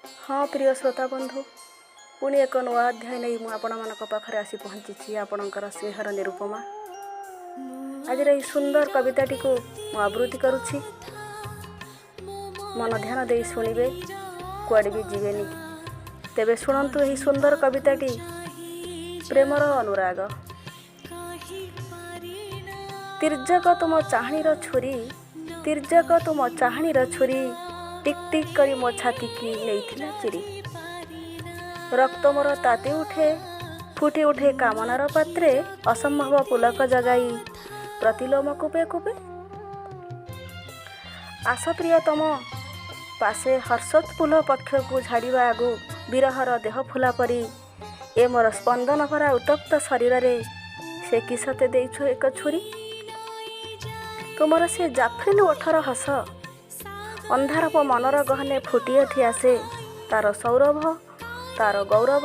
ହଁ ପ୍ରିୟ ଶ୍ରୋତା ବନ୍ଧୁ, ପୁଣି ଏକ ନୂଆ ଅଧ୍ୟାୟ ନେଇ ମୁଁ ଆପଣମାନଙ୍କ ପାଖରେ ଆସି ପହଞ୍ଚିଛି, ଆପଣଙ୍କର ସ୍ନେହର ନିରୁପମା। ଆଜିର ଏହି ସୁନ୍ଦର କବିତାଟିକୁ ମୁଁ ଆବୃତ୍ତି କରୁଛି। ମନ ଧ୍ୟାନ ଦେଇ ଶୁଣିବେ, କୁଆଡ଼େ ବି ଯିବେନି। ତେବେ ଶୁଣନ୍ତୁ ଏହି ସୁନ୍ଦର କବିତାଟି, ପ୍ରେମର ଅନୁରାଗ। ତୀର୍ଯ୍ୟକ ତୁମ ଚାହାଣୀର ଛୁରୀ, ତୀର୍ଯ୍ୟକ ତୁମ ଚାହାଣୀର ଛୁରୀ ଟିକ୍ ଟିକ୍ କରି ମୋ ଛାତିକି ନେଇଥିଲା ଚିରି। ରକ୍ତ ମୋର ତାତି ଉଠେ, ଫୁଟି ଉଠେ କାମନାର ପାତ୍ରେ, ଅସମ୍ଭବ ପୁଲକ ଜଗାଇ ପ୍ରତିଲୋମ କୂପେ କୂପେ। ଆସ ପ୍ରିୟତମ ପାଶେ, ହର୍ଷୋତ୍ଫୁଲ୍ଲ ପକ୍ଷକୁ ଝାଡ଼ିବା ଆଗୁ ବିରହର ଦେହ ଫୁଲା ପରି ଏ ମୋର ସ୍ପନ୍ଦନ ଭରା ଉତ୍ତପ୍ତ ଶରୀରରେ ସେ କି ସତେ ଦେଇଛୁ ଏକ ଛୁରୀ? ତୁମର ସେ ଜାଫ୍ରିନ ଓଠର ହସ ଅନ୍ଧାର ମୋ ମନର ଗହନେ ଫୁଟି ଉଠି ଆସେ। ତାର ସୌରଭ, ତାର ଗୌରବ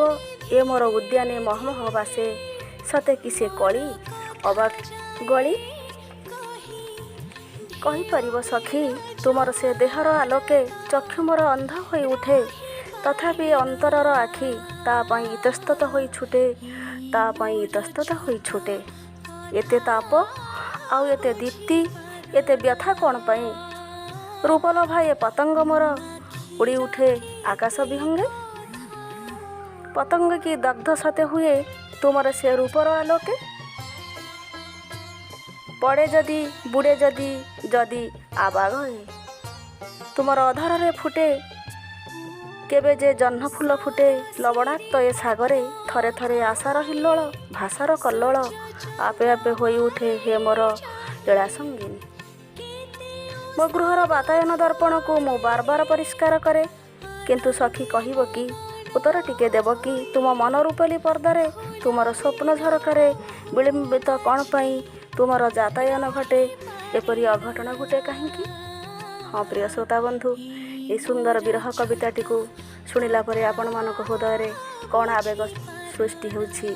ଏ ମୋର ଉଦ୍ୟାନେ ମହମହ ବାସେ। ସତେ କି ସେ କଳି ଅବା ଗଳି? କହିପାରିବ ସଖୀ, ତୁମର ସେ ଦେହର ଆଲୋକେ ଚକ୍ଷୁ ମୋର ଅନ୍ଧ ହୋଇ ଉଠେ। ତଥାପି ଅନ୍ତରର ଆଖି ତା ପାଇଁ ଇତସ୍ତତ ହୋଇ ଛୁଟେ, ତା ପାଇଁ ଇତସ୍ତତ ହୋଇ ଛୁଟେ। ଏତେ ତାପ ଆଉ ଏତେ ଦୀପ୍ତି, ଏତେ ବ୍ୟଥା କ'ଣ ପାଇଁ? ରୂପଲୋଭା ଏ ପତଙ୍ଗ ମୋର ଉଡ଼ି ଉଠେ ଆକାଶ ବିହଙ୍ଗେ। ପତଙ୍ଗ କି ଦଗ୍ଧ ସତେ ହୁଏ ତୁମର ସେ ରୂପର ଆଲୋକେ? ପଡ଼େ ଯଦି, ବୁଡ଼େ ଯଦି, ଯଦି ଆବାଗ ହେ ତୁମର ଅଧରରେ ଫୁଟେ, କେବେ ଯେ ଜହ୍ନ ଫୁଲ ଫୁଟେ ଲବଣାକ୍ତ ଏ ସାଗରେ, ଥରେ ଥରେ ଆଶାର ହିଲ୍ଲୋଳ, ଭାଷାର କଲ୍ଲୋଳ ଆପେ ଆପେ ହୋଇ ଉଠେ ହେ ମୋର ଲୀଳା ସଙ୍ଗିନୀ। ମୋ ଗୃହର ବାତାୟନ ଦର୍ପଣକୁ ମୁଁ ବାର ବାର ପରିଷ୍କାର କରେ, କିନ୍ତୁ ସଖୀ, କହିବ କି, ଉତ୍ତର ଟିକେ ଦେବ କି, ତୁମ ମନ ରୂପେଲି ପର୍ଦ୍ଦାରେ, ତୁମର ସ୍ୱପ୍ନ ଝରକାରେ ବିଳମ୍ବିତ କ'ଣ ପାଇଁ ତୁମର ଯାତାୟନ ଘଟେ? ଏପରି ଅଘଟଣ ଘଟେ କାହିଁକି? ହଁ ପ୍ରିୟ ଶ୍ରୋତା ବନ୍ଧୁ, ଏହି ସୁନ୍ଦର ବିରହ କବିତାଟିକୁ ଶୁଣିଲା ପରେ ଆପଣମାନଙ୍କ ହୃଦୟରେ କ'ଣ ଆବେଗ ସୃଷ୍ଟି ହେଉଛି?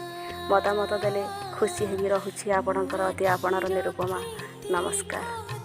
ମତାମତ ଦେଲେ ଖୁସି ହେବି। ରହୁଛି, ଆପଣଙ୍କର ଅତି ଆପଣର ନିରୁପମା। ନମସ୍କାର।